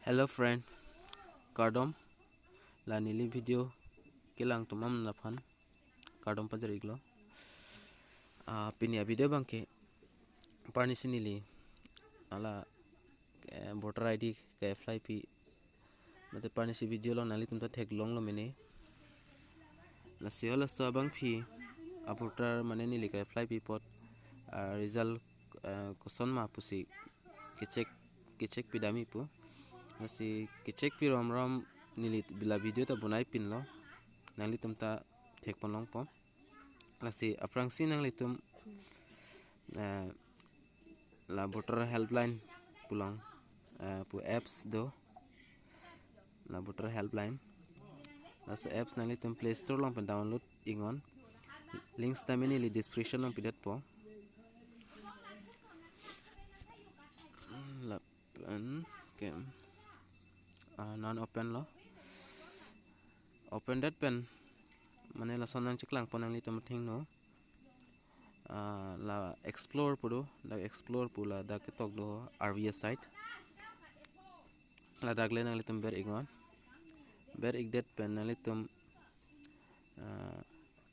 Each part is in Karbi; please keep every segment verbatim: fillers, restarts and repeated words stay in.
Hello friend, kardom. La neli video kelang atum aphan kardom pajir-iklo. Ah, pini a-video abangke arnisi neli hala, eh, voter I D ke-apply pi, mate arnisi video along nanglitum ta theklonglo mene. Lasi halaso abangpi a-voter mane neli ke-apply pi apot, ah, result, eh, koson ma pusi ke-check, ke-check pidamji pu. Lasi ke-check pi romrom neli la video ta bonai pinlo, nanglitum ta thekpon longpo. Lasi aphrangsi nanglitum, eh, la voter helpline pu along, eh, pu apps do, la voter helpline. Laso apps nanglitum Play Store along pen download-iknon. Link sitame neli description along pidetpo. Lapen ke, ah, non open lo. Open det pen mane lason nangcheklangpo, nanglitum athengno. Ah, la explore pu do, dak explore pu ladak ketok do R V S site. Ladak le nanglitum ber-iknon. Ber-ik det pen nanglitum, ah,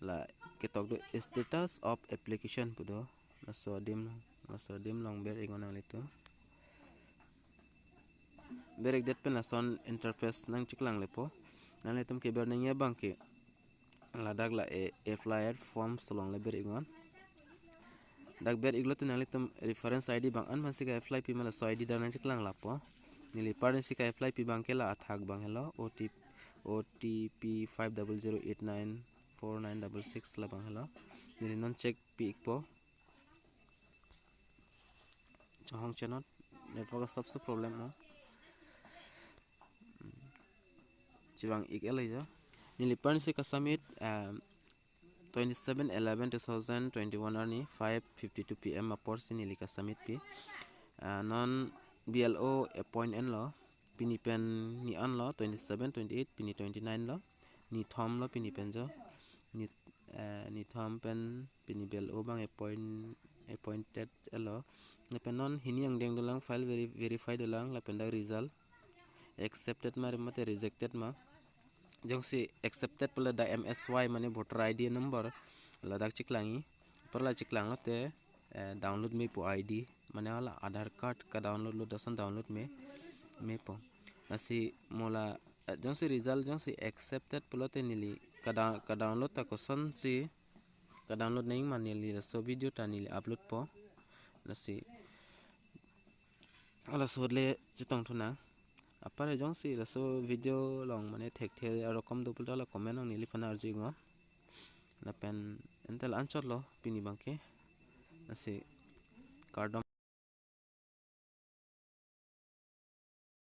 la ketok do status of application pu do. Laso adim, laso adim along ber-iknon nanglitum. Ber-ik det pen lason interface nangcheklang lepo. Nanglitum keber nangji abangke ladak la a-, apply forms along le ber-iknon. Dak ber-iklo te nanglitum reference I D abang an aphansi ke-apply pi ma, laso I D dak nangcheklang lapo. Neli arnisi ke-apply pi abangke la athak abang helo, O T P, O T P five double zero eight nine four nine double six labang helo. Neli non check pi-ikpo. Chonghong chenot, network asapso problem lo. Chevang-ik-et lo jo. Neli arnisi ke-submit, um, twenty-seven eleven two thousand twenty-one arni five fifty-two P M apor si neli ke-submit pi. Ah, non B L O appoint enlo. Pini pen ni anlo, twenty-seven, twenty-eight, pini twenty-nine lo. Ni thom lo pini pen jo. Ni, eh, ni thom pen pini B L O abang appoint, appointed lo. Lapen non hini angdeng dolang, file veri-, verified dolang, lapen dak result accepted ma mate rejected ma. Jongsi accepted pu la dak M S Y mane voter I D number ladak cheklangji. Apor la cheklanglo te, eh, download me pu I D, mane hala Aadhaar card ke-download lo, lason download me, mepo. Lasi mo la, eh, jongsi result jongsi accepted pulo te neli kada-, ke-download ta kosonsi ke-download nangji ma, neli laso video ta neli uploadpo. Lasi halaso le chetongthu nang. Apar jongsi laso video along mane thekthe arokom do pulo ta la comment along neliphan arju-iknon. Lapen ante la anchot lo pini abangke. Lasi kardom.